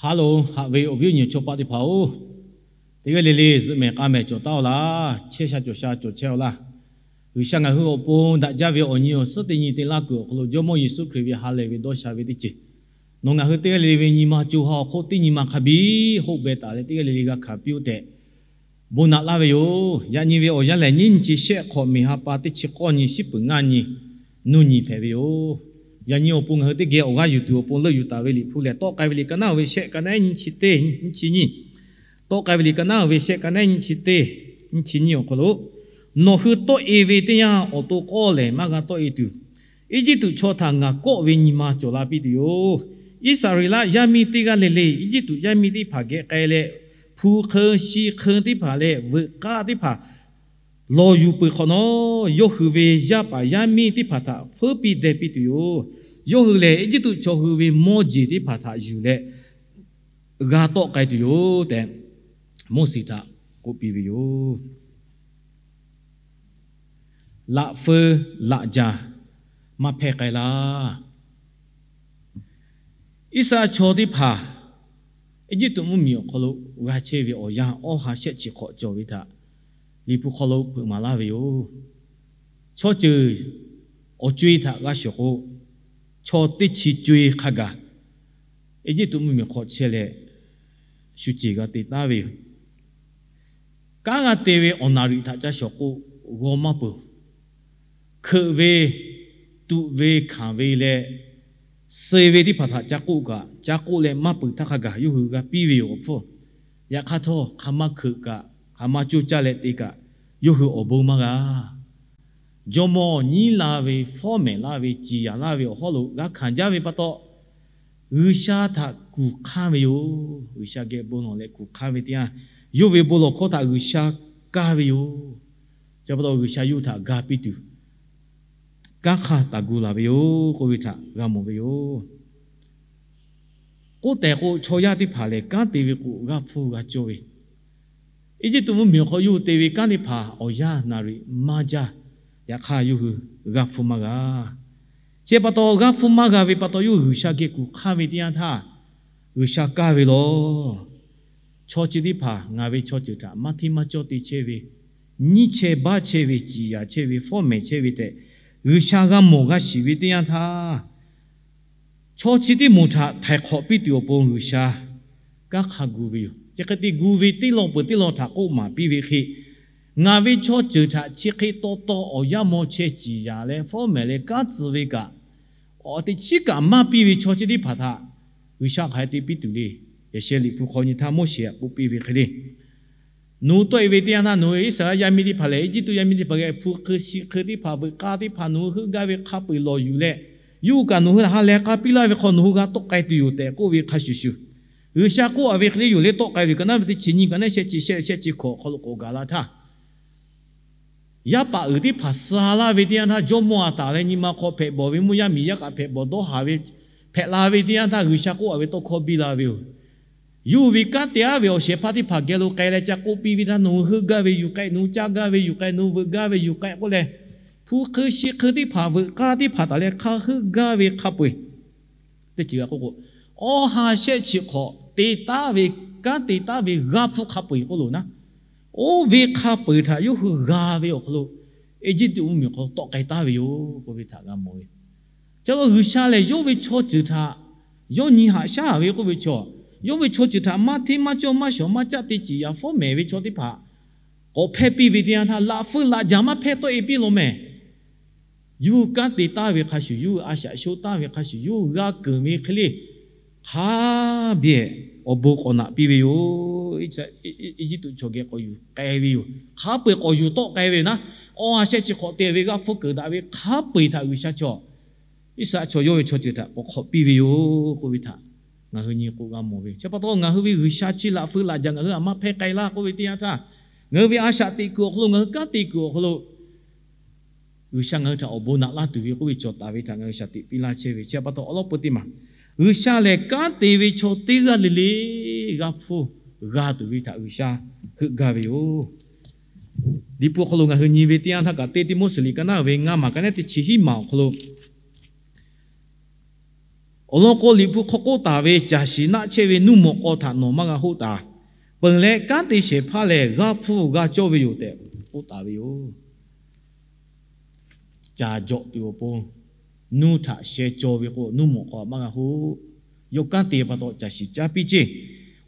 Hello, haꞈ ve awˬ viˉ awˬ nyi chaw paˆ teˇ hpaˍ-oˬ, teˇ g'aˇ le le zuhꞈ mehˍ k'a mehˍ cawˬ taˍ-aw laˇ. Chehˇ sha cawˬ sha cawˬ chehˇ-aw laˇ. G'uiˬsha ngaˬ hui awˬ pon daꞈ jaˇ ve awˬ nyi awˬ suhˉ teˇ nyi te laˇ kuiˬ awˬ hk'aw lo Jawˇmawˇ Yeˍsuˆ Hkriꞈ ve ha lehˬ ve dawˇ sha ve teˇ ceuˬ, nawˬ ngaˬ hui teˇ g'aˇ le le ve nyi ma co ha awˬ hk'oˆ teˇ nyi ma hk'a biˇ hoˆ beh taˍ leh teˇ g'aˇ le le g'a hkanˍ piˇ-oˆ tehꞈ bon naꞈ laˇ ve yoˬ. Yaꞈ nyi ve awˬ yanˇ lehˬ, nyiˇ nyi chi shehˆ hk'awꞈ miˬ ha pa teˇ chi k'awˇ nyi shiˉ peuˬ ngaˇ nyi nuˇ nyi hpehꞈ ve yoˬ. Yaꞈ nyi awˬ pon ngaˬ hui teˇ geh awˬ g'aˇ yuˬ tuˬ awˬ pon leuˆ yuˬ taˍ ve Liꞈ hpu lehˬ, Tawˆ k'ai ve liꞈ ka naˉ uiˍ ve shehˆ ka naˉ nyiˇ chi teˇ nyiˇ chi nyiˇ, Tawˆ k'ai ve liꞈ ka naˉ uiˍ ve shehˆ ka naˉ nyiˇ chi teˇ nyiˇ chi nyiˇ awˬ hk'aw lo, Nawˬ hui tawˆ-e ve teˇ yanˇ, awˬ to k'awˇ lehˬ maˇ g'a tawˆ-e tuˬ, Eˇjiˇtuꞈ chaw htaꞈ ngaˬ kawˆ ve nyi ma cawˬ la piˇ tuˬ yoˬ. Iˉsaˍreˍlaˆ yaˇ miˇ teˇ g'aˇ le le Eˇjiˇtuꞈ yaˇ miˇ teˇ hpaˍ geh k'ai leh, hpu hk'eu shi hk'eu teˇ hpaˍ leh veuꞈ k'aˇ teˇ hpaˍ lawˬ yuˬ peuˬ hk'awꞈ nawˉ, yawˇ hui ve yaˇ paˍ yaˇ miˇ teˇ hpaˍ htaꞈ feuˉ piˇ deh piˇ tuˬ yoˬ. Yawˇ hui lehˬ, Eˇjiˇtuꞈ chaw hui ve mawˇ jeˬ teˇ hpaˍ htaꞈ yuˬ leh g'a tawˆ k'ai tuˬ yoˬ tehꞈ, Moˉseˍ htaꞈ k'oˆ piˇ ve yoˬ. Laꞈ feu laꞈ jaˇ maˇ hpehˇ k'ai laˇ. Iˉsaˍreˍlaˆ chaw teˇ hpaˍ Eˇjiˇtuꞈ mvuhˇmiˬ awˬ hk'aw lo g'a chehˇ ve awˬ yanˇ awˇ ha shehˆ chi hk'awꞈ cawˬ ve htaꞈ Liꞈ hpu hk'aw lo hpeuꞈ maˍ laˇ ve yoˬ. Chaw ceuˬ awˬ co-e htaꞈ g'a shawˍ k'o, chaw teˇ chi co-e hk'a gaˬ Eˇjiˇtuꞈ mvuhˇmiˬ hk'aw chehˇ leh shu ceˬ g'a te taˉ ve yoˬ. Kanˉ g'a te ve awˬ naˍ riˍ htaꞈ ca shawˍ k'o, g'aw maˇ peuˬ. Hkeuꞈ ve, tuꞈ ve, hkanˍ ve leh suh ve teˇ hpaˍ htaꞈ ca k'oˆ kaꞈ, ca k'oˆ leh maˇ peuˬ htaˇ hk'a gaˬ yawˇ hui g'a piˇ ve yoˬ awˬ hpfuhˇ. Yaꞈ hk'aˇ htawˇ, hk'aˬ ma hkeuꞈ kaꞈ, hk'aˬ ma coˇ caˇ leh te kaꞈ, yawˇ hui awˬ bon maˇ g'a. Jawˇmawˇ nyiˉ la ve, fawˉ mehˍ laˇ ve, ciˍ yanˍ laˇ ve awˬ hawˉ lo g'a hkanˍ jaˇ ve pa taw, G'uiˬsha htaꞈ kuˬ hk'anˇ ve yoˬ. G'uiˬsha geh bon lawˬ leh kuˬ hk'anˇ ve teˇ yanˇ, yawˇ ve bon lawˬ hkawˇ htaꞈ G'uiˬsha kaˇ ve yoˬ. Chi pa taw G'uiˬsha yawˇ hui htaꞈ ga piˇ tuˬ kanˉ hk'aˇ taˍ gu laˬ ve yoˬ k'oˆ ve htaꞈ g'a mawˬ ve yoˬ. K'oˆ tehꞈ k'o, chaw yaˇ teˇ hpaˍ lehˬ kanˉ te ve k'o g'aˇ hpfuhˇ g'a cawˇ ve, Eˇjiˇtuꞈ mvuhˇmiˬ awˬ hk'aw yawˇ hui te ve kanˉ teˇ hpaˍ awˬ yanˇ naˍ riˍ maˇ jaˇ. Yaꞈ hk'aˇ yawˇ hui g'aˇ hpfuhˇ maˇ g'a. Chi pa taw, g'aˇ hpfuhˇ maˇ g'a ve pa taw, yawˇ hui G'uiˬsha geh kuˬ hk'anˇ ve teˇ yanˇ htaˇ, G'uiˬsha kaˇ ve lawˬ. Chaw chi teˇ hpaˍ ngaˬ ve chaw ceuˬ htaꞈ maˇ hteˇ maˇ cawˇ te chehˇ ve, nyiˇ chehˇ baˆ chehˇ ve, ciˍ yanˍ chehˇ ve, fawˉ mehˍ chehˇ ve tehꞈ, G'uiˬsha g'a mawˬ g'a shiˍ ve teˇ yanˇ htaˇ, chaw chi teˇ moˍ htaꞈ htaiˍ hk'awꞈ piˇ tuˬ awˬ pon G'uiˬsha kanˉ hk'aˇ gu ve yoˬ. Chi hk'e te gu ve teˇ lawn peuˬ teˇ lawn htaꞈ k'oˆ maˍ piˇ ve hk'e, ngaˬ ve chaw ceuˬ htaꞈ chi hk'e taw taw awˬ yanˇ maw chehˇ ciˍ yanˍ leh fawˉ mehˍ leh kanˉ tcuh ve kaꞈ, awˬ teꞈ chiˉ kaꞈ maˇ piˇ ve chaw chi teˇ hpaˍ htaꞈ G'uiˬsha hk'aˬ hk'e te piˇ tuˬ le. Yaꞈ sheh Liꞈ hpu hk'aw nyi htaˇ Moˉseˍ htaꞈ k'oˆ piˇ ve hk'e le, Nawˬ hui tawˆ-e ve teˇ yanˇ htaˇ, nawˬ hui Iˉsaˍreˍlaˆ yaˇ miˇ teˇ hpaˍ lehˬ, Eˇjiˇtuꞈ yaˇ miˇ teˇ hpaˍ geh hpu hk'eu shi hk'eu teˇ hpaˍ, veuꞈ k'aˇ teˇ hpaˍ nawˬ hui heuˆ gaˇ ve hk'a peu-eˬ lawˬ yuˬ leh, yawˇ hui kaꞈ nawˬ hui htaꞈ ha lehˬ k'a piˇ laˇ ve hk'aw nawˬ hui g'a tawˆ k'ai tuˬ yoˬ tehꞈ k'oˆ ve hk'a shuˍ shuˍ, G'uiˬsha k'oˆ-a ve hk'e le, yoˬ leh tawˆ k'ai ve ka naˉ ve teˇ chi nyiˇ, ka naˉ shehˆ chi shehˆ, shehˆ chi hkawꞈ awˬ hk'aw lo k'awꞈ gaˬ la htaˇ, yaˇ paˍ uiˍ teˇ hpaˍ suh laˇ ve teˇ yanˇ htaˇ, jawˇmawˇ a taˍ leh nyi ma hk'aw hpehꞈ bawˬ ve mvuhˇ yaˇ miˬ yaˇ kaꞈ hpehꞈ bawˬ dawˇ haˍ ve hpehꞈ la ve teˇ yanˇ htaˇ, G'uiˬsha k'oˆ-a ve tawˇ hkawˇ biˇ la ve yoˬ. Yawˇ hui ve kanˉ te-aˉ ve awˬ shehˍ hpaˇ teˇ hpaˍ geh lo k'ai leh ca k'oˆ piˇ ve htaˇ, nawˬ hui heuˆ gaˇ ve yuˬ k'ai, nawˬ hui caˇ gaˇ ve yuˬ k'ai, nawˬ hui veuꞈ gaˇ ve yuˬ k'ai k'oˆ leh, hpu hk'eu shi hk'eu teˇ hpaˍ, veuꞈ k'aˇ teˇ hpaˍ taˍ leh hk'a heuˆ gaˇ ve hk'a peu-eˬ teˇ ceuˬ g'a k'oˆ k'o, awˇ ha shehˆ chi hk'awꞈ te taˉ ve, kanˉ te taˉ ve g'aˇ hpfuhˇ hk'a peu-eˬ k'oˆ loˬ naˉ, oˇ ve hk'a peu-eˬ htaꞈ yawˇ hui g'a ve awˬ hk'aw lo, Eˇjiˇtuꞈ mvuhˇmiˬ hk'aw tawˆ k'ai taˉ ve yoˬ k'oˆ ve htaꞈ g'a mawˬ ve. Chi pa taw G'uiˬsha lehˬ, yawˇ ve chaw ceuˬ htaꞈ yawˇ nyi haꞈ shaˉ ve k'oˆ ve chaw, yawˇ ve chaw ceuˬ htaꞈ maˇ hteˇ maˇ cawˇ maˇ shawˍ maˇ caˆ te ciˍ yanˍ fawˉ mehˍ ve chaw teˇ hpaˍ k'awꞈ hpehˇ piˇ ve teˇ yanˇ htaˇ, laꞈ feu laꞈ jaˬ maˇ hpehˇ tawˆ-e piˇ law mehˍ. Yawˇ hui kanˉ te taˉ ve hk'a shuˍ, yawˇ hui a shaꞈ sho taˉ ve hk'a shuˍ, yawˇ hui g'a keunˍ ve hk'e le, hk'a beh awˬ bon k'awꞈ naꞈ piˇ ve yoˬ. Eˇjiˇtuꞈ chaw geh k'awꞈ yuˬ k'ai ve yoˬ. Hk'a peu-eˬ k'awꞈ yuˬ tawˆ k'ai ve yoˬ naˉ, awˇ ha shehˆ chi hk'awꞈ te ve g'aˇ hpfuhˇ keunˍ daꞈ ve hk'a peu-eˬ htaꞈ G'uiˬsha chaw, Iˉsaˍreˍlaˆ chaw yawˇ ve chaw ceuˬ htaꞈ k'awꞈ hk'awꞈ piˇ ve yoˬ k'oˆ ve htaꞈ ngaˬ hui nyi k'o g'a mawˬ ve. Chi pa taw ngaˬ hui ve G'uiˬsha chi laꞈ feu laꞈ jaˬ ngaˬ hui a maˇ hpehˇ k'ai laˇ k'oˆ ve teˇ yanˇ htaˇ, ngaˬ hui ve a shaꞈ teꞈ kuiˬ awˬ hk'aw lo, ngaˬ hui kanˉ te kuiˬ awˬ hk'aw lo, G'uiˬsha ngaˬ hui htaꞈ awˬ bon naꞈ laˇ tuˬ ve k'oˆ ve cawˬ taˍ ve htaꞈ ngaˬ hui shaˍ tiꞈ piˇ laˇ chehˇ ve. Chi pa taw awˬ lawn peu teˇ maˬ, G'uiˬsha lehˬ kanˉ te ve chaw teˇ g'aˇ le le g'aˇ hpfuhˇ g'a tuˬ ve htaꞈ G'uiˬsha heuˆ gaˇ ve yoˬ. Liꞈ hpu awˬ hk'aw lo ngaˬ hui nyi ve teˇ yanˇ htaˇ kaꞈ, teˇ Tiˆmoˉseˍ liꞈ ka naˉ ve ngaˇ maˬ ka naˉ teˇ chi hiˉ maˬ awˬ hk'aw lo Awˬ lawn k'o, Liꞈ hpu hk'aw k'oˆ taˍ ve, Caˬ shiˍ naˆ chehˇ ve nuˇ mawˬ k'aw htaꞈ nawˬ maˇ g'a hoˆ taˍ. Peuˬ leh kanˉ te shehˍ hpaˇ lehˬ, g'aˇ hpfuhˇ g'a cawˇ ve yoˬ tehꞈ k'oˆ taˍ ve yoˬ. Caˬ jawꞈ tuˬ awˬ pon, nuˇ htaꞈ sheh caw ve k'o, nuˇ mawˬ k'aw maˇ g'a hoˆ. Yawˇ kanˉ te pa taw caˬ shiˍ caˇ piˇ ceˇ.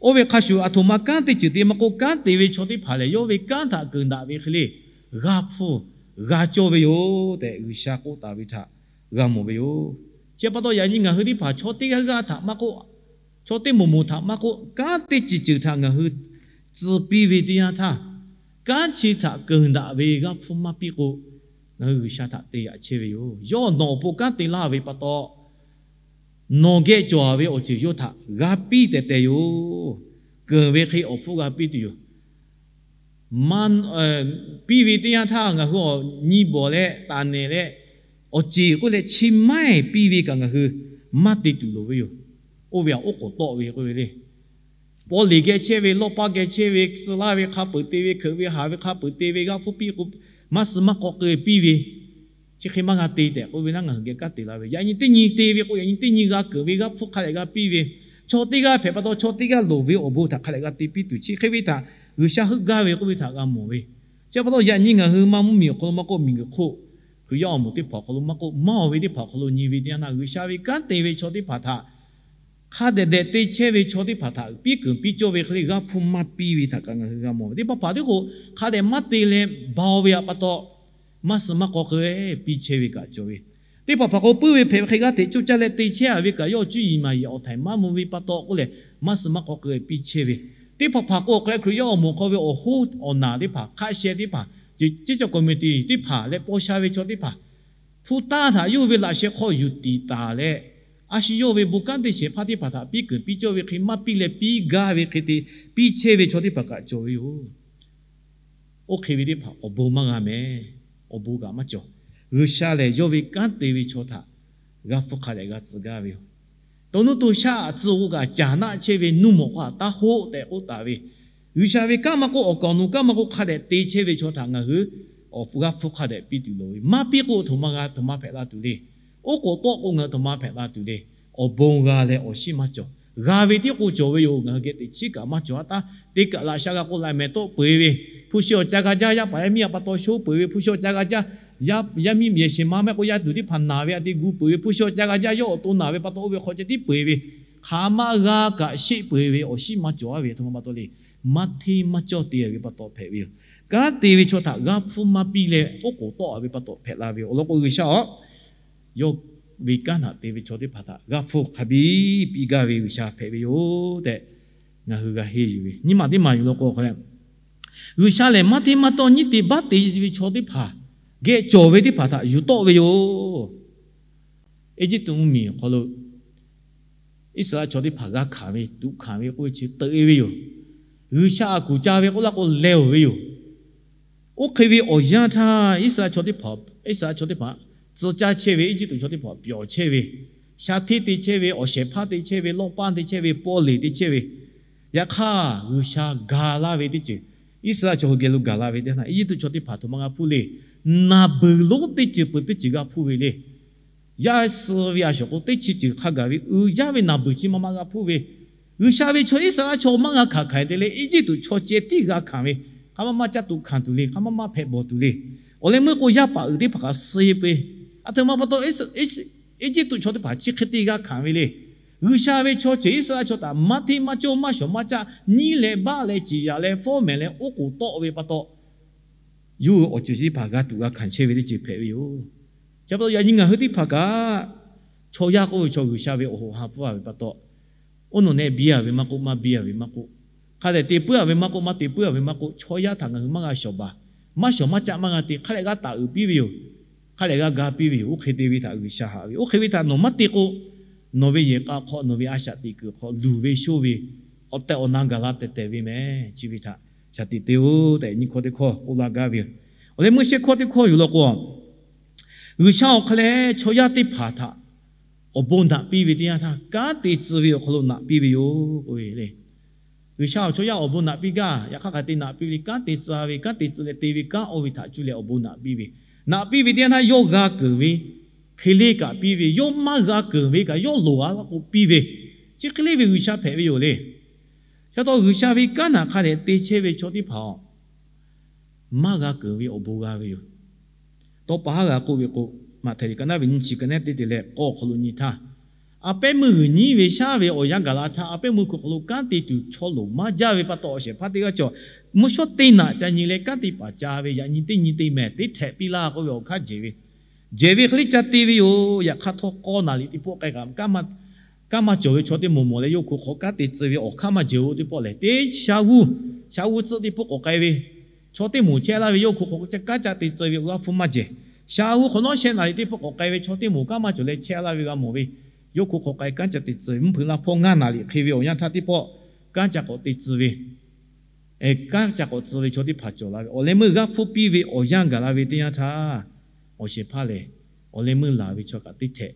Oˇ ve hk'a shuˍ, aˬ htoꞈ ma kanˉ te ceuˬ te maˇ k'oˆ, kanˉ te ve chaw teˇ hpaˍ lehˬ, yawˇ ve kanˉ htaꞈ keunˍ daꞈ ve hk'e le, g'aˇ hpfuhˇ g'a cawˇ ve yoˬ tehꞈ, G'uiˬsha k'oˆ taˍ ve htaꞈ g'a mawˬ ve yoˬ. Chi pa taw, yaꞈ nyi ngaˬ hui teˇ hpaˍ chaw teˇ g'aˇ g'aˇ htaꞈ maˇ k'oˆ, chaw teˇ moˍ moˍ htaꞈ maˇ k'oˆ, kanˉ teˇ ceuˬ ceuˬ htaꞈ ngaˬ hui tcuh piˇ ve teˇ yanˇ htaˇ, kanˉ chi htaꞈ keunˍ daꞈ ve g'aˇ hpfuhˇ maˇ piˇ k'o, ngaˬ hui G'uiˬsha htaꞈ te yaꞈ chehˇ ve yoˬ. Yawˇ nawˬ awˬ pon kanˉ te laˇ ve pa taw, nawˬ geh cawˬ ve awˬ ceuˬ yawˇ htaꞈ g'a piˇ tehꞈ tehꞈ yoˬ. Keunˍ ve hk'e awˬ hpfuhˇ g'a piˇ tuˬ yoˬ. Maˇ piˇ ve teˇ yanˇ htaˇ, ngaˬ hui awˬ nyi bawˬ leh taˍ nehˬ leh, awˬ ceˬ k'oˆ leh chi maiˇ piˇ ve kaꞈ ngaˬ hui maˇ te tuˬ loˍ ve yoˬ. Oˇ ve aꞈ oˉ k'oˍ tawˆ ve k'oˆ ve le. Paw leˬ geh chehˇ ve, lawˇ paˇ geh chehˇ ve, tcuh laˇ ve hk'a peuˬ te ve, hkeuꞈ ve haˍ ve hk'a peuˬ te ve, g'aˇ hpfuhˇ piˇ k'o, maˇ suh maˇ k'aw keu piˇ ve, chi hk'e maˇ g'a te tehꞈ k'oˆ ve naˉ, ngaˬ hui geh kanˉ te laˇ ve. Yaꞈ nyi teˇ nyi te ve k'o, yaꞈ nyi teˇ nyi g'a keunˍ ve g'aˇ hpfuhˇ hk'a dehꞈ g'a piˇ ve, chaw teˇ g'aˇ hpehꞈ pa taw, chaw teˇ g'aˇ loˍ ve awˬ bon htaꞈ hk'a dehꞈ g'a te piˇ tuˬ, chi hk'e ve htaꞈ G'uiˬsha heuˆ gaˇ ve k'oˆ ve htaꞈ g'a mawˬ ve. Chi pa taw, yaꞈ nyi ngaˬ hui maˇ mvuhˇmiˬ awˬ hk'aw lo maˇ k'oˆ, miˬguiˬ hk'oˆ, Hkriꞈ yaˇ awˬ moˍ teˇ hpaˍ awˬ hk'aw lo maˇ k'oˆ, maˇ oˬ ve teˇ hpaˍ awˬ hk'aw lo nyi ve teˇ yanˇ htaˇ, G'uiˬsha ve kanˉ te ve chaw teˇ hpaˍ htaꞈ hk'a dehꞈ dehꞈ te chehˇ ve chaw teˇ hpaˍ htaꞈ piˉ keunˍ piˇ cawˇ ve hk'e le, g'aˇ hpfuhˇ maˇ piˇ ve htaꞈ kaꞈ ngaˬ hui g'a mawˬ ve. Teˇ hpaˍ hpaˍ teˇ k'o, hk'a dehꞈ maˇ te leh baˬ ve pa taw, maˇ suh maˇ k'aw keu piˇ chehˇ ve kaꞈ cawˬ ve. Teˇ hpaˍ hpaˍ k'o, puiˉ ve hpehꞈ ve hk'e g'aˇ hteꞈ coˇ caˇ leh te chehˇ a ve kaꞈ, yawˇ cuˇ yiˍ maˍ yiˍ awˬ htaiˍ maˇ mvuh ve pa taw k'oˆ leh, maˇ suh maˇ k'aw keu piˇ chehˇ ve. Teˇ hpaˍ hpaˍ k'o, awˬ hk'aw lo Hkriꞈ yaˇ awˬ moˍ hk'aw ve awˬ hoˉ awˬ naˬ teˇ hpaˍ, hk'a sheh teˇ hpaˍ, ceˇ cawˇ committee teˇ hpaˍ leh paw sha ve chaw teˇ hpaˍ, hpu taˇ htaꞈ yawˇ ve laꞈ sheh hk'aw yuˬ tiˍ taˍ leh, a shu yawˇ ve bon kanˉ te shehˍ hpaˇ teˇ hpaˍ htaꞈ piˉ keunˍ piˇ cawˇ ve hk'e maˇ piˇ leh, piˇ gaˇ ve hk'e te piˇ chehˇ ve chaw teˇ hpaˍ kaꞈ cawˬ ve yoˬ. Oˇ hk'e ve teˇ hpaˍ awˬ bon maˇ g'a mehˍ. Awˬ bon kaꞈ maˇ cawˬ. G'uiˬsha lehˬ, yawˇ ve kanˉ te ve chaw htaꞈ g'aˇ hpfuhˇ hk'a dehꞈ g'a tcuh gaˇ ve yoˬ. To nuˇ to shaˆ tcuh k'o kaꞈ, caˬ naˆ chehˇ ve nuˇ mawˬ k'aw htaꞈ taˇ hoˆ tehꞈ k'oˆ taˍ ve, G'uiˬsha ve kanˉ maˇ k'oˆ, awˬ kaˍ awˬ nu kanˉ maˇ k'oˆ, hk'a dehꞈ te chehˇ ve chaw htaꞈ ngaˬ hui g'aˇ hpfuhˇ hk'a dehꞈ piˇ tuˬ loˍ ve. Maˇ piˇ k'o, aˬ htoꞈ ma g'a, aˬ htoꞈ ma hpehꞈ la tuˬ le. Oˉ k'oˍ tawˆ k'o, ngaˬ hui aˬ htoꞈ ma hpehꞈ la tuˬ le. Awˬ bon g'a leh awˬ shiˉ maˇ cawˬ. G'a ve tiˉ k'o cawˬ ve yoˬ. Ngaˬ hui geh teꞈ chiˉ kaꞈ maˇ cawˬ a taˇ. Teˇ kaꞈ laꞈ sha g'a k'o, laꞈ mehˍ tawˆ peu eˬ ve, hpu shi awˬ ca g'a jaˇ, yaˇ paˍ yaˇ miˇ a pa taw sho peu eˬ ve, hpu shi awˬ ca g'a jaˇ, yaˇ miˇ yehˬ shehˍ ma mehˆ k'o, yaˇ tuˬ teˇ hpaˍ naˬ ve a te gu peu eˬ ve, hpu shi awˬ ca g'a jaˇ, yawˇ awˬ to naˬ ve pa taw oˇ ve hk'aw ceh tiˉ peu eˬ ve, hk'aˬ ma g'a kaꞈ sheˆ peu eˬ ve, awˬ shiˉ maˇ cawˬ a ve, aˬ htoꞈ ma pa taw le. Maˇ hteˇ maˇ cawˇ te ve pa taw hpehꞈ ve yoˬ. Kanˉ te ve chaw htaꞈ g'aˇ hpfuhˇ maˇ piˇ leh, oˉ k'oˍ tawˆ ve pa taw hpehꞈ la ve yoˬ. Awˬ lawn k'o, G'uiˬsha aˬ yawˇ ve kanˉ htaꞈ te ve chaw teˇ hpaˍ htaꞈ g'aˇ hpfuhˇ hk'a biˇ piˇ gaˇ ve G'uiˬsha hpehꞈ ve yoˬ tehꞈ, ngaˬ hui g'a henˇ yuˬ ve. Nyiˇ maˬ teˇ maˬ yuˬ law k'o, hk'a leh G'uiˬsha lehˬ, maˇ hteˇ maˇ cawˇ nyiˇ te baˆ te ve chaw teˇ hpaˍ geh cawˬ ve teˇ hpaˍ htaꞈ yuˬ tawˆ ve yoˬ. Eˇjiˇtuꞈ mvuhˇmiˬ awˬ hk'aw lo Iˉsaˍreˍlaˆ chaw teˇ hpaˍ g'a hkanˍ ve, tuꞈ hkanˍ ve k'oˆ ve chi teuꞈ e ve yoˬ. G'uiˬsha aꞈ kuˬ ca ve k'oˆ laˇ k'o, leh oˬ ve yoˬ. Oˇ hk'e ve awˬ yanˇ htaˇ, Iˉsaˍreˍlaˆ chaw teˇ hpaˍ, Iˉsaˍreˍlaˆ chaw teˇ hpaˍ tcuh caˇ chehˇ ve, Eˇjiˇtuꞈ chaw teˇ hpaˍ pyawˬ chehˇ ve, sha hteˇ te chehˇ ve, awˬ shehˍ hpaˇ te chehˇ ve, lawˇ paˇ te chehˇ ve, paw leˬ te chehˇ ve, yaꞈ hk'aˇ G'uiˬsha gaˬ laˇ ve teˇ ceuˬ, Iˉsaˍreˍlaˆ chaw hui geh lo gaˬ la ve teˇ htaˇ, Eˇjiˇtuꞈ chaw teˇ hpaˍ aˬ htoꞈ ma g'a hpuˇ le. Naˬ beuˬ lonˉ teˇ ceuˬ peuˬ teˇ ceuˬ g'a hpuˇ ve le. Yaˇ suh ve a shawˍ k'o, teˇ chi ceuˬ hk'a gaˬ ve uiˍ jaˇ ve naˬ beuˬ chi ma ma g'a hpuˇ ve. G'uiˬsha ve chaw Iˉsaˍreˍlaˆ chaw maˇ g'a hkanˍ hkanˍ te leh, Eˇjiˇtuꞈ chaw ceh tiˉ g'a hkanˍ ve. Hk'a maˇ maˇ caˇ tuꞈ hkanˍ tuˬ le. Hk'a maˇ maˇ hpehꞈ bawˬ tuˬ le. Awˬ leh meuˇ k'o, yaˇ paˍ uiˍ teˇ hpaˍ kaꞈ suh e peu eˬ. Aˬ htoꞈ ma pa taw, Eˇjiˇtuꞈ chaw teˇ hpaˍ chi hk'e te g'a hkanˍ ve le. G'uiˬsha ve chaw ceuˬ Iˉsaˍreˍlaˆ chaw htaꞈ maˇ hteˇ maˇ cawˇ maˇ shawˍ maˇ caˆ nyiˉ leh baˆ leh ciˍ yaꞈ leh fawˉ mehˍ leh oˉ k'oˍ tawˆ ve pa taw, yawˇ hui awˬ ceuˬ chi teˇ hpaˍ g'a tuꞈ g'a hkanˍ chehˇ ve teˇ ceuˬ hpehꞈ ve yoˬ. Chi pa taw yaꞈ nyi ngaˬ hui teˇ hpaˍ kaꞈ, chaw yaˇ k'oˆ ve chaw G'uiˬsha ve awˬ hoꞈ ha pfuhˇ a ve pa taw, oˇ nawˬ nehˆ biˇ a ve maˇ k'oˆ, maˇ biˇ a ve maˇ k'oˆ, hk'a dehꞈ te puiˉ a ve maˇ k'oˆ, maˇ te puiˉ a ve maˇ k'oˆ, chaw yaˇ htaꞈ ngaˬ hui maˇ g'a shawˍ baˬ, maˇ shawˍ maˇ caˆ maˇ g'a te, hk'a dehꞈ g'a taˍ uiˍ piˇ ve yoˬ. Hk'a dehꞈ g'a ga piˇ ve yoˬ. Oˇ hk'e te ve htaꞈ G'uiˬsha haꞈ ve. Oˇ hk'e ve htaꞈ nawˬ maˇ te k'o, nawˬ ve yehˬ k'a hk'aw, nawˬ ve a shaꞈ teꞈ kuiˬ hk'aw luˬ ve shoˇ ve, awˬ tehˬ awˬ na gaˬ la tehˬ tehˬ ve mehˍ. Chi ve htaꞈ shaˍ tiꞈ te-o tehꞈ nyiˇ hkawˇ teˇ hkawˇ k'oˆ laˇ gaˇ ve yoˬ. Awˬ leh meuˇ shehˇ hkawˇ teˇ hkawˇ yuˬ law k'o, G'uiˬsha awˬ hk'a leh chaw yaˇ teˇ hpaˍ htaꞈ awˬ bon naꞈ piˇ ve teˇ yanˇ htaˇ, kanˉ te tcuh ve awˬ hk'aw lo naꞈ piˇ ve yoˬ k'oˆ ve le. G'uiˬsha awˬ chaw yaˇ awˬ bon naꞈ piˇ gaˇ, yaꞈ hk'aˇ hk'a te naꞈ piˇ ve le, kanˉ te tcuh ve, kanˉ te tcuh leh te ve kanˉ oˇ ve htaꞈ cuˇ leh awˬ bon naꞈ piˇ ve, naꞈ piˇ ve teˇ yanˇ htaˇ yawˇ g'a keunˍ ve hk'e le kaꞈ piˇ ve, yawˇ maˇ g'a keunˍ ve kaꞈ yawˇ loˍ a laˇ k'o piˇ ve, chi hk'e le ve G'uiˬsha hpehꞈ ve yoˬ le. Chi pa taw G'uiˬsha ve kanˉ htaꞈ hk'a dehꞈ te chehˇ ve chaw teˇ hpaˍ-oˬ, maˇ g'a keunˍ ve awˬ bon g'a ve yoˬ. Tawˇ pa haˉ g'a k'oˆ ve k'o, Maꞈhtehˍ liꞈ ka naˉ ve nyiˇ chi ka naˉ teˇ te leh k'awˇ awˬ hk'aw lo nyi htaˇ, a pehˉ meuˇ g'uiˬ nyiˉ ve shaˉ ve awˬ yanˇ gaˬ la htaˇ, a pehˉ meuˇ hkui hk'aw lo kanˉ te tuˬ chaw loˍ maˇ jaˇ ve pa taw, awˬ shehˍ hpaˇ teˇ g'aˇ cawˬ, mvuhˇ shawˉ teˇ naꞈ ca nyi leh kanˉ te paˍ ca ve yaꞈ nyi teˇ nyi te mehˍ teˇ htehꞈ piˇ laˇ k'oˆ ve awˬ hk'aˇ jehˬ ve, jehˬ ve hk'e le ca te ve yoˬ. Yaꞈ hk'aˇ htawˇ k'awˇ naˍ liꞈ teˇ pawˆ k'ai kaꞈ, kanˉ maˇ cawˬ ve chaw teˇ moˍ mawˬ leh yawˇ hk'oˆ hk'aw kanˉ te tcuh ve awˬ hk'aˇ maˇ jehˬ-oˬ teˇ pawˆ lehˬ, teˇ shaˉ g'uˇ, shaˉ g'uˇ tcuhˆ teˇ pawˆ k'awꞈ k'ai ve, chaw teˇ moˍ chehˇ laˇ ve yawˇ hk'oˆ hk'aw kanˉ ca te tcuh ve awˬ g'aˇ hpfuhˇ maˇ jehˬ. Shaˉ g'uˇ hk'awꞈ nawˉ shehˆ naˍ liꞈ teˇ pawˆ k'awꞈ k'ai ve chaw teˇ moˍ kanˉ maˇ cawˬ leh chehˇ laˇ ve g'a mawˬ ve, yawˇ hk'oˆ hk'aw k'ai kanˉ ca te tcuh ve, mvuhˇ hpeuꞈ laˇ hpawˇ ngaˇ naˍ liꞈ hk'e ve awˬ yanˇ htaˇ teˇ pawˆ kanˉ ca k'awꞈ te tcuh ve, kanˉ ca k'awꞈ tcuh ve chaw teˇ hpaˍ cawˬ la ve, awˬ leh meuˇ g'aˇ hpfuhˇ piˇ ve awˬ yanˇ gaˬ la ve teˇ yanˇ htaˇ, awˬ shehˍ hpaˇ lehˬ, awˬ leh meuˇ laˬ ve chaw kaꞈ teˇ htehꞈ,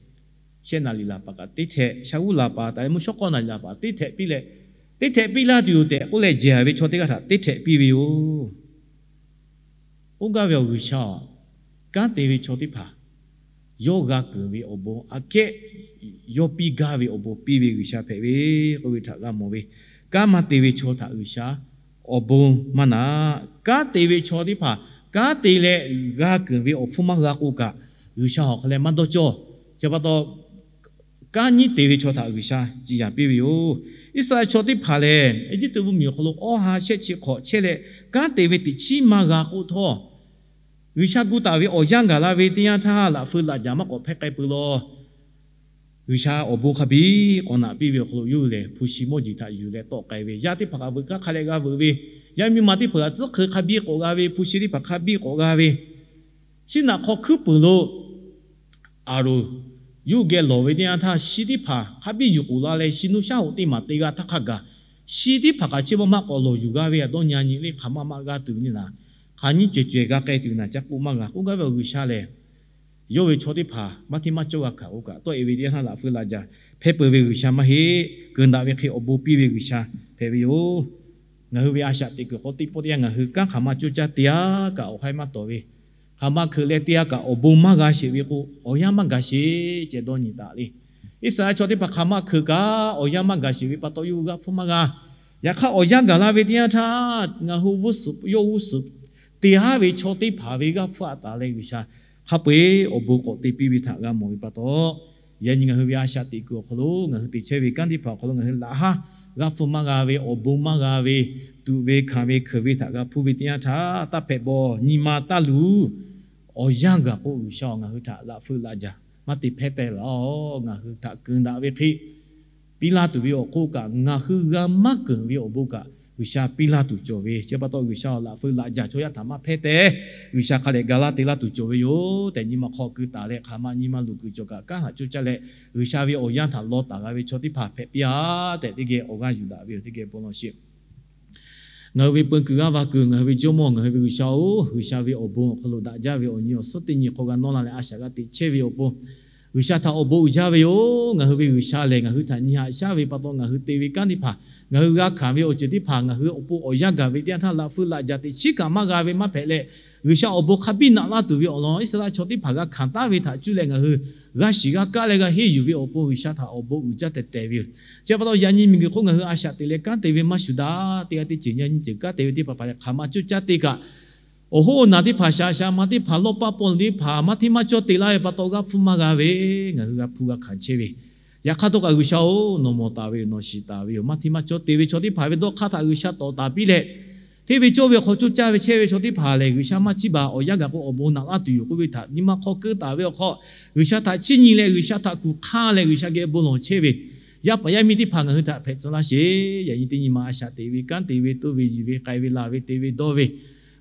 shehˆ naˍ liꞈ laˬ paˍ kaꞈ teˇ htehꞈ, shaˉ g'uˇ laˬ paˍ taˍ leh mvuhˇ shawˉ k'awˇ naˍ liꞈ laˬ paˍ teˇ htehꞈ piˇ leh, teˇ htehꞈ piˇ laˇ tuˬ yoˬ tehꞈ k'oˆ leh jehˬ ve chaw teˇ g'aˇ htaꞈ teˇ htehꞈ piˇ ve yoˬ. Oˇ gaˇ ve awˬ G'uiˬsha-oˬ, kanˉ te ve chaw teˇ hpaˍ yawˇ g'a keunˍ ve awˬ bon aꞈ kehˉ yawˇ piˇ gaˇ ve awˬ bon piˇ ve G'uiˬsha hpehꞈ ve k'oˆ ve htaꞈ g'a mawˬ ve. Kanˉ maˇ te ve chaw htaꞈ G'uiˬsha awˬ bon maˇ naꞈ. Kanˉ te ve chaw teˇ hpaˍ kanˉ te leh g'a keunˍ ve awˬ hpfuhˇ maˇ g'a k'o kaꞈ, G'uiˬsha awˬ hk'aw leh maˇ dawˇ cawˇ. Chi pa taw, kanˉ nyiˉ te ve chaw htaꞈ G'uiˬsha ciˍ yanˍ piˇ ve yoˬ. Iˉsaˍreˍlaˆ chaw teˇ hpaˍ lehˬ, Eˇjiˇtuꞈ mvuhˇmiˬ awˬ hk'aw lo awˇ ha shehˆ chi hk'awꞈ chehˇ leh, kanˉ te ve teꞈ chiˉ maˇ g'a k'oˆ htawˇ, G'uiˬsha gu taˍ ve awˬ yanˇ gaˬ la ve teˇ yanˇ htaˇ, laꞈ feu laꞈ jaˬ maˇ k'awꞈ hpehˇ k'ai peuˬ law. G'uiˬsha awˬ bon hk'a biˇ k'awꞈ naꞈ piˇ ve awˬ hk'aw lo yawˇ hui lehˬ hpu shi mawˇ jeˬ htaꞈ yuˬ leh tawˆ k'ai ve, yaˇ teˇ hpaˍ kaꞈ veuꞈ hk'aˇ hk'a leh g'a veuꞈ ve, yaˇ miˇ ma teˇ hpaˍ kaꞈ tcuhˉ hkui hk'a biˇ k'awꞈ g'a ve, hpu shi teˇ hpaˍ hk'a biˇ k'awꞈ g'a ve, Siˉnaꞈ hk'aw hkuiˉ puiˍ lo Aˍronˍ yawˇ hui geh lawˬ ve teˇ yanˇ htaˇ, shi teˇ hpaˍ hk'a biˇ yuˬ k'oˍ la leh, shi nuˇ shaˉ hoꞈ teˇ maˬ te g'a htaˇ hk'a gaˬ, shi teˇ hpaˍ kaꞈ chi ma maˇ k'awꞈ lawˬ yuˬ g'a ve, a dawˇ nyi nyi le hk'aˬ ma maˇ g'a tuˬ ve naˍ, hk'aˬ nyiˇ cawehˬ cawehˬ g'a k'ai tuˬ ve naˍ ca k'oˆ maˇ g'a. K'oˆ gaˇ ve awˬ G'uiˬsha lehˬ, yawˇ ve chaw teˇ hpaˍ maˇ hteˇ maˇ cawˇ g'a hkanˍ k'o kaꞈ, tawˆ e ve teˇ yanˇ htaˇ laꞈ feu laꞈ jaˬ hpehˇ peuˬ ve G'uiˬsha maˇ heˆ. Keunˍ daꞈ ve hk'e awˬ bon piˇ ve G'uiˬsha hpehꞈ ve yoˬ. Ngaˬ hui ve a shaꞈ teꞈ kuiˬ hk'aw teˇ pawˆ teˇ yanˇ ngaˬ hui kanˉ hk'aˬ ma coˇ caˇ te-a kaꞈ awˬ haiˉ maˇ tawˍ ve, hk'aˬ ma hkeuꞈ leh te-a kaꞈ awˬ bon maˇ g'a sheˍ ve k'o, awˬ yanˇ maˇ gaˬ sheˍ ceh dawˇ nyi taˍ le. Iˉsaˍreˍlaˆ chaw teˇ hpaˍ hk'aˬ ma hkeuꞈ kaꞈ awˬ yanˇ maˇ gaˬ sheˍ ve pa taw, yawˇ hui g'aˇ hpfuhˇ maˇ g'a. Yaꞈ hk'aˇ, awˬ yanˇ gaˬ la ve teˇ yanˇ htaˇ, ngaˬ hui g'uˇ suhˍ yawˇ g'uˇ suhˍ te haˉ ve chaw teˇ hpaˍ ve g'aˇ hpfuhˇ a taˍ leh, G'uiˬsha hk'a peu-eˬ awˬ bon k'awꞈ te piˇ ve htaꞈ g'a mawˬ ve pa taw, yaꞈ nyi ngaˬ hui ve a shaꞈ teꞈ kuiˬ awˬ hk'aw lo ngaˬ hui te chehˇ ve kanˉ teˇ hpaˍ awˬ hk'aw lo ngaˬ hui laꞈ haˉ g'aˇ hpfuhˇ maˇ g'a ve, awˬ bon maˇ g'a ve, tuꞈ ve hkanˍ ve hkeuꞈ ve htaꞈ g'a hpuˇ ve teˇ yanˇ htaˇ, taˇ hpehꞈ bawˬ nyi ma taˇ luˬ. Awˬ yanˇ gaˬ k'o, G'uiˬsha-oˬ, ngaˬ hui htaꞈ laꞈ feu laꞈ jaˬ maˇ te hpehˇ teh laˬ-oˬ. Ngaˬ hui htaꞈ keunˍ daꞈ ve hk'e piˇ laˇ tuˬ ve awˬ hk'oˆ kaꞈ, ngaˬ hui g'a maˇ keunˍ ve awˬ bon kaꞈ G'uiˬsha piˇ laˇ tuˬ cawˬ ve, chi pa taw G'uiˬsha-oˬ, laꞈ feu laꞈ jaˬ chaw yaˇ htaꞈ maˇ hpehˇ teh. G'uiˬsha hk'a dehꞈ ga laˇ te laˇ tuˬ cawˬ ve yoˬ tehꞈ, nyi ma hk'aw keu taˍ leh hk'aˬ ma nyi ma luˬ kuiˬ cawˬ kaꞈ, kanˉ htaꞈ coˇ caˇ leh G'uiˬsha ve awˬ yanˇ htaꞈ law taˍ g'a ve chaw teˇ hpaˍ hpehꞈ piˇ-a tehꞈ, teˇ geh awˬ g'aˇ yuˬ daꞈ ve yoˬ. Teˇ geh bon lawˬ sheˍ. Ngaˬ hui ve peu kuiˬ g'aˇ va kuiˬ, ngaˬ hui ve Jawˇmawˇ, ngaˬ hui ve G'uiˬsha-oˬ, G'uiˬsha ve awˬ bon awˬ hk'aw lo daꞈ jaˇ ve awˬ nyi awˬ suhˉ teˇ nyi hk'aw g'a nawˇ la leh a shaꞈ g'a teꞈ chehˇ ve awˬ pon, G'uiˬsha htaꞈ awˬ bon uiˍ jaˇ ve yoˬ. Ngaˬ hui ve G'uiˬsha lehˬ, ngaˬ hui htaꞈ nyi haꞈ shaˉ ve pa taw, ngaˬ hui te ve kanˉ teˇ hpaˍ, ngaˬ hui g'a hkanˍ ve awˬ ceuˬ teˇ hpaˍ, ngaˬ hui awˬ pon awˬ yanˇ gaˬ ve teˇ yanˇ htaˇ laꞈ feu laꞈ jaˬ teꞈ chiˉ kaꞈ maˇ g'a ve maˇ hpehꞈ leh, G'uiˬsha awˬ bon hk'a biˇ naꞈ laˇ tuˬ ve awˬ lawn Iˉsaˍreˍlaˆ chaw teˇ hpaˍ g'a hkanˍ taˉ ve htaꞈ cuˇ leh ngaˬ hui g'a shiˍ g'a kaˇ leh g'a henˇ yuˬ ve awˬ pon G'uiˬsha htaꞈ awˬ bon uiˍ jaˇ tehꞈ tehꞈ ve yoˬ. Chi pa taw yaꞈ nyi miˬguiˬ hk'oˆ ngaˬ hui a shaꞈ teꞈ leh kanˉ te ve maˇ shuˍ daꞈ, teˇ g'aˇ teˇ ceuˬ nyi nyi ceuˬ kanˉ te ve teˇ hpaˍ hpaˍ leh hk'aˬ ma coˇ caˇ te kaꞈ, awˬ hoˉ awˬ naˬ teˇ hpaˍ, shaˍ shaˍ ma teˇ hpaˍ, lawˇ paˇ paw teˇ hpaˍ maˇ hteˇ maˇ cawˇ te laˇ ve pa taw g'aˇ hpfuhˇ maˇ g'a ve, ngaˬ hui g'a hpu g'a hkanˍ chehˇ ve. Yaꞈ hk'aˇ htawˇ kaꞈ G'uiˬsha-oˬ, nawˬ mawˬ taˍ ve yoˬ, nawˬ shiˍ taˍ ve yoˬ. Maˇ hteˇ maˇ cawˇ te ve chaw teˇ hpaˍ ve dawˇ hk'aˇ htaꞈ G'uiˬsha tawˍ taˍ piˇ leh, hteˇ ve cawˇ ve awˬ hk'aw coˇ caˇ ve chehˇ ve chaw teˇ hpaˍ lehˬ, G'uiˬsha maˇ chiˇ baˬ awˬ yanˇ gaˬ k'o awˬ bon naꞈ laˇ tuˬ yoˬ k'oˆ ve htaꞈ nyi ma hk'aw keu taˍ ve awˬ hk'aw, G'uiˬsha htaꞈ chiˇ nyi leh G'uiˬsha htaꞈ kuˬ hk'aˇ leh G'uiˬsha geh bon lawˬ chehˇ ve yaˇ paˍ yaˇ miˇ teˇ hpaˍ ngaˬ hui htaꞈ hpehꞈ tcuh laˇ sheˍ. Yaꞈ nyi teˇ nyi ma a shaꞈ teꞈ ve kanˉ te ve toˇ ve yiˬ ve k'ai ve laˬ ve te ve dawˇ ve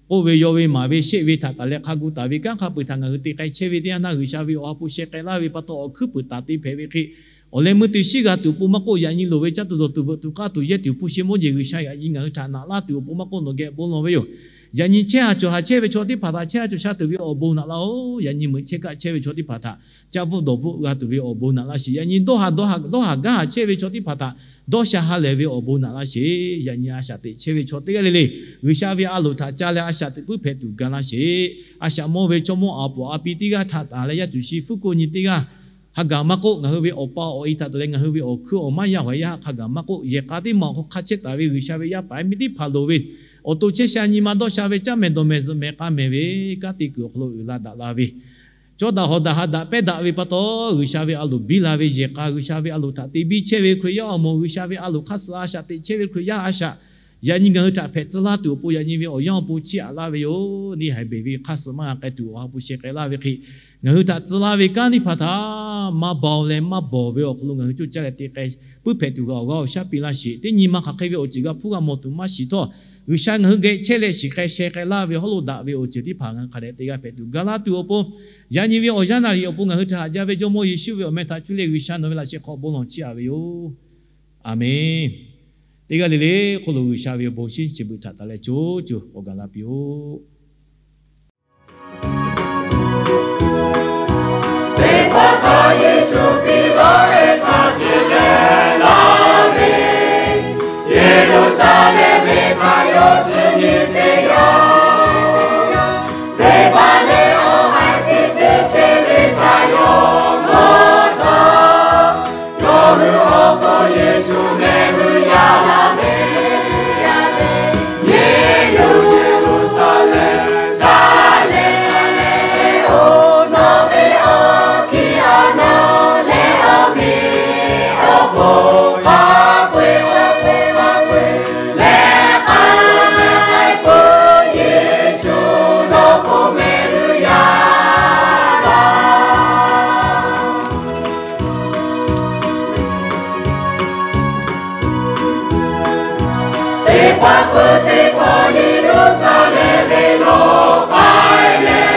k'oˆ ve yaw ve maˍ ve sheˆ ve htaꞈ taˍ leh hk'a gu taˍ ve kanˉ hk'a peu-eˬ htaꞈ ngaˬ hui te k'ai chehˇ ve teˇ yanˇ htaˇ, G'uiˬsha ve awˬ ha hpu sheh k'ai laˇ ve pa taw awˬ hkuiˉ puiˍ taˍ te hpehꞈ ve hk'e, awˬ leh meuˇ te shiˉ g'a tuˬ awˬ pon maˇ k'oˆ, yaꞈ nyi loˍ ve caˇ tuˬ dawˬ tuˬ veuꞈ tuˬ k'aˇ tuˬ yehˇ tuˬ hpu shi mawˇ jeˬ G'uiˬsha yaꞈ nyi ngaˬ hui htaꞈ naꞈ laˇ tuˬ awˬ pon maˇ k'oˆ, nawˬ geh bon lawˬ ve yoˬ. Yaꞈ nyi chehˇ ha cawˬ ha chehˇ ve chaw teˇ hpaˍ htaꞈ chehˇ ha cawˬ sha tuˬ ve awˬ bon naꞈ laˇ-oˬ. Yaꞈ nyi meuꞈ chehˇ kaˆ chehˇ ve chaw teˇ hpaˍ htaꞈ caˇ bvuhˆ dawˬ bvuhˆ g'a tuˬ ve awˬ bon naꞈ laˇ sheˍ. Yaꞈ nyi dawˇ haˍ dawˇ haˍ gaˇ haˍ chehˇ ve chaw teˇ hpaˍ htaꞈ dawˇ sha ha lehˬ ve awˬ bon naꞈ laˇ sheˍ. Yaꞈ nyi a shaꞈ teꞈ chehˇ ve chaw teˇ g'aˇ le le G'uiˬsha ve a loˍ htaꞈ ca leh a shaꞈ teꞈ puiˉ hpehꞈ tuˬ ga laˇ sheˍ. A shaꞈ mawˇ ve chaw mawˇ a poˍ a pi teˇ g'aˇ htaꞈ tanˬ leh yaˇ tuˬ shi hpuˉ ko nyi teˇ g'aˇ hk'a gaˬ maˇ k'oˆ, ngaˬ hui ve awˬ pa awˬ e htaꞈ tanˬ leh ngaˬ hui ve awˬ hkuiˉ awˬ maˇ yaˇ haw yaˇ hk'a gaˬ maˇ k'oˆ, yehˬ k'a teˇ maˬ awˬ hk'aw hk'a chehˇ taˍ ve G'uiˬsha ve yaˇ paˍ miˇ teˇ hpaˍ loˍ ve awˬ to chehˇ sha nyi ma dawˇ sha ve caˇ mehˍ dawˬ mehˍ zuhꞈ mehˍ k'a mehˍ ve kanˉ te kuiˬ awˬ hk'aw lo uiˍ la daꞈ la ve, cawˇ daꞈ hawˍ daꞈ ha daꞈ pehˇ daꞈ ve pa taw, G'uiˬsha ve a loˍ biˇ la ve yehˬ k'a, G'uiˬsha ve a loˍ htaꞈ te biˇ chehˇ ve Hkriꞈ yaˇ awˬ moˍ, G'uiˬsha ve a loˍ hk'aˇ suh a shaꞈ teꞈ chehˇ ve Hkriꞈ yaˇ a shaꞈ, yaꞈ nyi ngaˬ hui htaꞈ hpehꞈ tcuh laˇ tuˬ awˬ pon yaꞈ nyi ve awˬ yanˇ awˬ pon chiˇ aꞈ laˇ ve yoˬ. Neˇ haiˬ beˬ ve hk'aˇ suh maˇ g'a k'ai tuˬ awˬ ha hpu sheh k'ai laˇ ve hk'e, ngaˬ hui htaꞈ tcuh laˇ ve kanˉ teˇ hpaˍ htaꞈ maˇ baˬ leh maˇ bawˬ ve awˬ hk'aw lo ngaˬ hui coˇ caˇ leh te k'ai puiˉ hpehꞈ tuˬ g'a awˬ g'aˇ awˬ shaˉ piˇ laˇ sheˍ. Teˇ nyi ma hk'aˬ hk'e ve awˬ ceuˬ g'a hpuˇ g'a mawˬ tuˬ maˇ shiˍ htawˇ, G'uiˬsha ngaˬ hui geh chehˇ leh shiˍ k'ai sheh k'ai laˇ ve hawˉ lo daꞈ ve awˬ ceuˬ teˇ hpaˍ ngaˬ hui hk'a dehꞈ te g'a hpehꞈ tuˬ ga laˇ tuˬ awˬ pon, yaꞈ nyi ve awˬ yanˇ naˍ riˍ awˬ pon ngaˬ hui htaꞈ haꞈ jaˇ ve Jawˇmawˇ Yeˍsuˆ ve awˬ meh htaꞈ cuˇ leh G'uiˬsha nawˬ ve laꞈ sheh hk'aw bon lawˬ chiˇ aꞈ ve yoˬ. Aˬmenˍ. Teˇ g'aˇ le le hk'oˆ lo G'uiˬsha ve awˬ bon shinˉ chi beuꞈ htaꞈ taˍ leh co co k'awꞈ gaˬ la piˇ-oˆ. Venˇbaˆ htaˇ Yeˍsuˆ piˇ lawˉ leh htaˇ ceuˬ leh laˇ ve, Yeˍruˆsaˍlehnˍ venˇ htaꞈ yawˇ chi nyi teˇ yanˇ, venˇbaˆ leh awˬ haiˬ teˇ teˇ chehˇ ve htaꞈ yawˇ mawˬ htaˇ, yawˇ hui awˬ pon Yeˍsuˆ mehˆ g'uˇ yaˇ laˇ ve, Yeˍruˆsaˍlehnˍ, Saˍlehnˍ ve oˇ, nawˬ ve awˬ kiˇ awˬ nawˬ leh awˬ meꞈ awˬ hponˇ hk'a peu-eˬ hk'a peu-eˬ leh k'ai k'ai puiˉ, Yeˍsuˆ nawˬ pon mehˆ g'uˇ yaˇ laˇ. Teˇ pawˆ peuˬ teˇ pawˆ Yeˍruˆsaˍlehnˍ ve lo k'ai leh,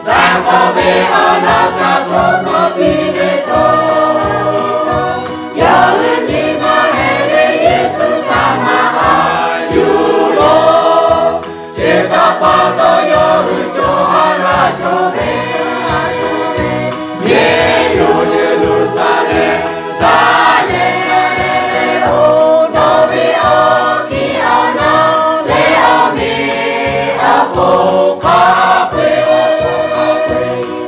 taˇ k'awꞈ ve awˬ lawn htaꞈ htoꞈ ma piˇ ve htawˇ, yawˇ hui nyi ma heh leh Yeˍsuˆ htaꞈ maˇ haꞈ yuˬ loˬ. Chi htaꞈ pa taw yawˇ hui co ha g'a sho ve, Yeˍruˆsaˍlehnˍ, Saˍlehnˍ ve oˇ, nawˬ ve awˬ kiˇ awˬ nawˬ leh awˬ meꞈ awˬ hponˇ hk'a peu-eˬ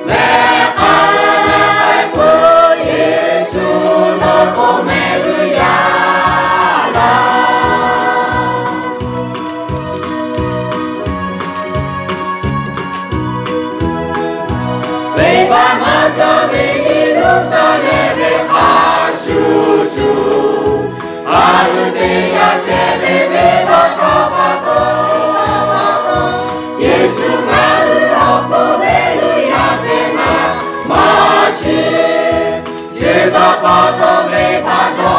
leh k'ai k'ai puiˉ, Yeˍsuˆ nawˬ pon mehˆ g'uˇ yaˇ laˇ. Venˇbaˆ maˇ caˇ ve Yeˍruˆsaˍlehnˍ ve hk'a shuˍ shuˍ, ngaˬ hui te yaˇ chehˇ ve venˇbaˆ htaꞈ pa taw, Yeˍsuˆ ngaˬ hui awˬ pon mehˆ g'uˇ yaˇ chehˇ naˉ maˇ shiˍ. Chi htaꞈ pa taw venˇbaˆ dawˇ